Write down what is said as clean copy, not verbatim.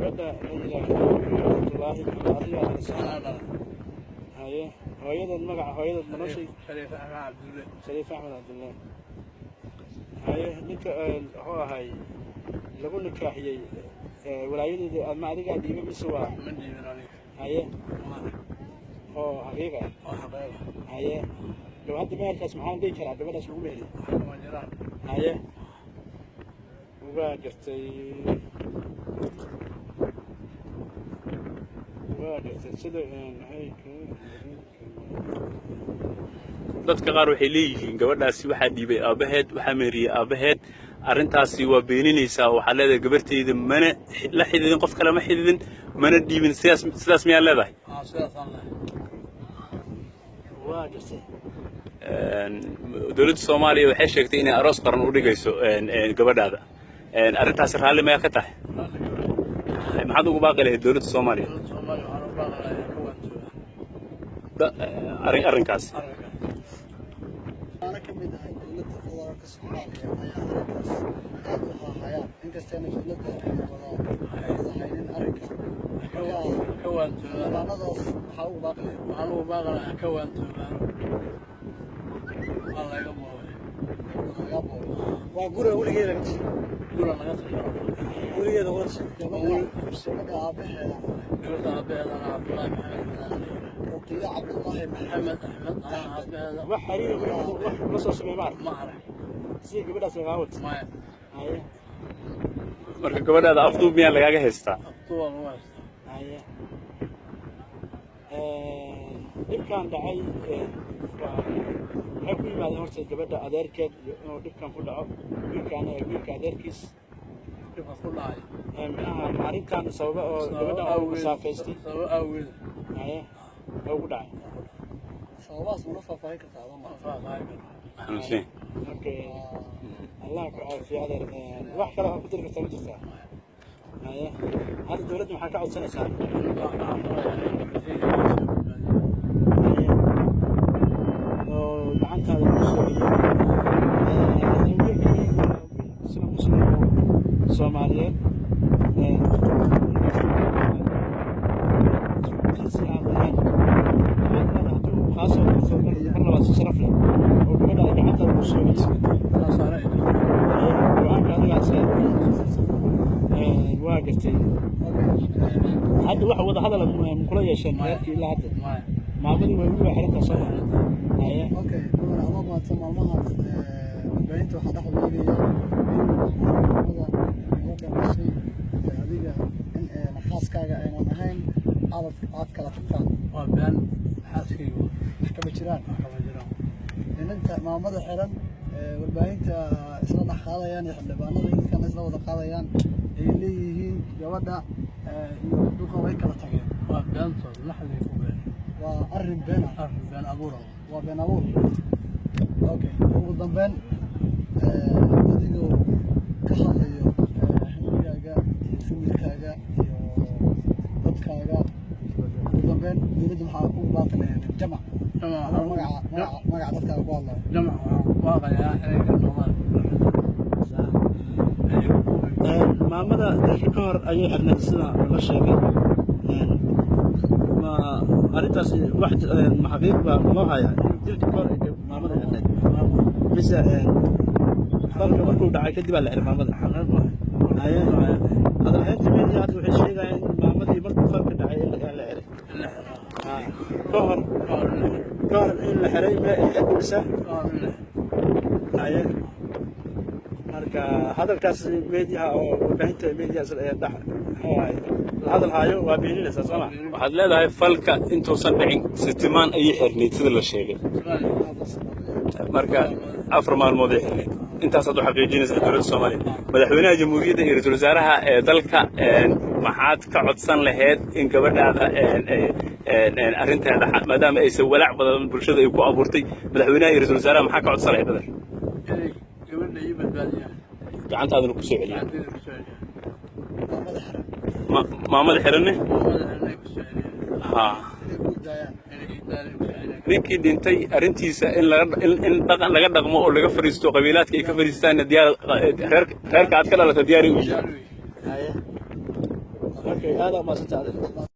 Gabadha la yidhaahdo Cabdullaahi Maxamed, adigaa dhalasay? Anaa dhala. Haye, hooyadeed, magaca hooyadeed ma noo sheegi? Shariif Axmed Cabdulle. Shariif Axmed Cabdullaahi. Haye, ninka muxuu ahay lagu nikaaxiyey walaayadeeda ama adigaa dhiibay mise waa? Ma dhiibin aniga. Haye. Maana. Oo xaqiiqa ah? Oo xaqiiqa. Haye, gaba hadda meherkaas maxaan dhihi karaa gabadhaas lagu meheriyey? Wax kama jiraan. Haye, waa gartay, waa gartay. Sida maxay Dadka qaar waxay leeyihiin gabadhaasi waxaa dhiibay aabbaheed, waxaa meheriyey aabbaheed. Arrintaasi waa beeninaysaa oo waxaad leedahay gabartayda mana la xididin, qof kale ma xididin, mana dhiibin. Sidaas miyaa leedahay? Aa, sidaasaan lehay. Waa gartay. Dowladda Soomaaliya waxay sheegtay inay aroos qaran u dhigayso gabadhaada. Arrintaasi raalli mayaa ka tahay? Raalli gabadha. Maxaad ugu baaqi lahayd dowladda Soomaaliya? Dowladda Soomaaliya waxaan u baaqanayaa ka waantooba Arrinkaas. Arrinkaas. Ana ka mid ahay dowladda federaalka Soomaaliya ayaa arrinkaas aad u haahayaan, inkastayna dowladda wada haynin arrinka. Ka waantoobaan. Xildhibaanadaas maxaa ugu baaqi lahayd? Waxaan ugu baaqanayaa ka waantoobaano. Waa laga boobay. Laga boobay. Waa guriga weligeeda laga tashay. Gura laga tasho. Weligeeda wada tashay. Gabadha aabaheeda? Gabadha aabbaheedana Cabdullaahi Maxamed Axmed. Ruqiyo Cabdullaahi Maxamed. Maxamed Axmed anaa aabbaheeda. Wax xiriir wax la soo sameey ma arag? Ma arag. Sida gabadhaas lagaa wato? Maya. Haye. Marka gabadhaada afduub miyaa lagaaga haystaa? Aftuubaa lagu haystaa. Haye, dhibkan dhacay waa maxay ku yimaadeen horta gabadha adeerkeed iyo inuu dhibkan ku dhaco wiilkaan, wiilka adeerkiis? Dhibka ku dhacay. Micnaha arrintan sababa oo gabadha uu masaafaystay? Sababo awgeed. Haye, oo ugu dhacay. Sababahaas mana faahfaahin kartaa adoo Ma ma faahfaahin karo. Xanuunsan. Okay, Allah ku caafiyo adeer. Wax kale oo ku diri kartaa ma jirtaa? Haye, hadda dowladda maxaa ka codsanaysaa? Waxaan ka codsanayaa in gabartayda soo badbaadiyo. Haye, oo gacantaada lagu soo celiyo. Wiilkani waa wiil isla Muslim oo Soomaaliyeed, jinsi aan lahayn. Hadduu kaa soo qabto mar labaad si sharaf leh oo gabadhaada gacantaada ku soo celiyo? Saasaana ay jirto. Go-aanka adigaa iska. Waa gartay. Hadda wax wada hadala kula yeesheen reerkii ilaa hadda? Maya. Maamadii way ugu xirantaa soo ma? Haye. Okay, mudan, adoo mahadsan, maalmahan warbaahinta waxaa dhex wareegaya in maamada gabadha dhashay iyo adiga in xaaskaaga aynan ahayn, aad kala tagtaan. Waa been, xaaskaygu. Wax kama jiraan? Wax kama jiraan. Inanta maamada xiran warbaahinta isla dhex qaadayaan iyo xildhibaanada dadkana isla wada qaadayaan ay leeyihiin gabadha iyo duqa way kala tageen. Waa beentood, laxday ku been. Waa arrin been ah? Arrin been abuura. Waa been abuur. Okay, ugu dambeyn, adigoo ka hadlayo xilligaaga iyo familkaaga iyo dadkaaga, ugu dambeyn dowladda maxaa ugu baaqi lahayd jamac? Jamac. Adoo magaca dadkaaga ku hadlayo. Jamac waxaan ku baaqayaa inay ka noqdaan. Maamada dalka ka hor ayay xirnayd sida la sheegay. Ma arrintaasi wax ma xaqiiq baa loo hayaa in dilka ka hor ay maamada xirnayd, mise dalka markuu dhacay kadib aa la xiray maamada? Xaqiiq waay. Haye, hadalhaynta media hadda waxay sheegayaan in maamadii markuu falka dhacay in la xiray. In la xiraa. Ka hor? Ka hor in la xiray. Ka hor in la xiray ma ahayd mise? Ka hor in la xiray. Haye, marka hadalkaas mediaha oo warbaahinta media dhex muxuu ahay la hadal haayo waa beeninaysaa soo ma? Waxaad leedahay falka intuusan dhicin sitimaan ayay xirnayd sida la sheegay. Marka 4 maalmood ay xirnayd, intaasaad u xaqiijinaysaa dowladda Soomaaliya, madaxweynaha jamhuuriyadda iyo ra-iisul wasaaraha ee dalka. Maxaad ka codsan lahayd in gabadhaada arrinteeda, maadaama aysan walaac badan bulshada ay ku abuurtay, madaxweynaha iyo ra-iisul wasaaraha maxaa ka codsan lahayd, adeer? Inay gabadha ii badbaadiyaan. Gacantaadana ku soo celiya. Gacantayda ku soo celiyaan. Maamada xiran. Maamada xiranne. Maamada xiran ay ku soo celiyaan. Ha. Inay ku daayaan. Inay ii daayaan, ku soo celiyaan. Ninkii dhintay arrintiisa in laga in dhaqan laga dhaqmo oo laga fariisto, qabiilaadka ay ka fariistaanna diyaar, reerka aad ka dhalata diyaari u yihiin? Diyaar u yihiin. Haye. Okay, aad aa mahadsantahay adeer.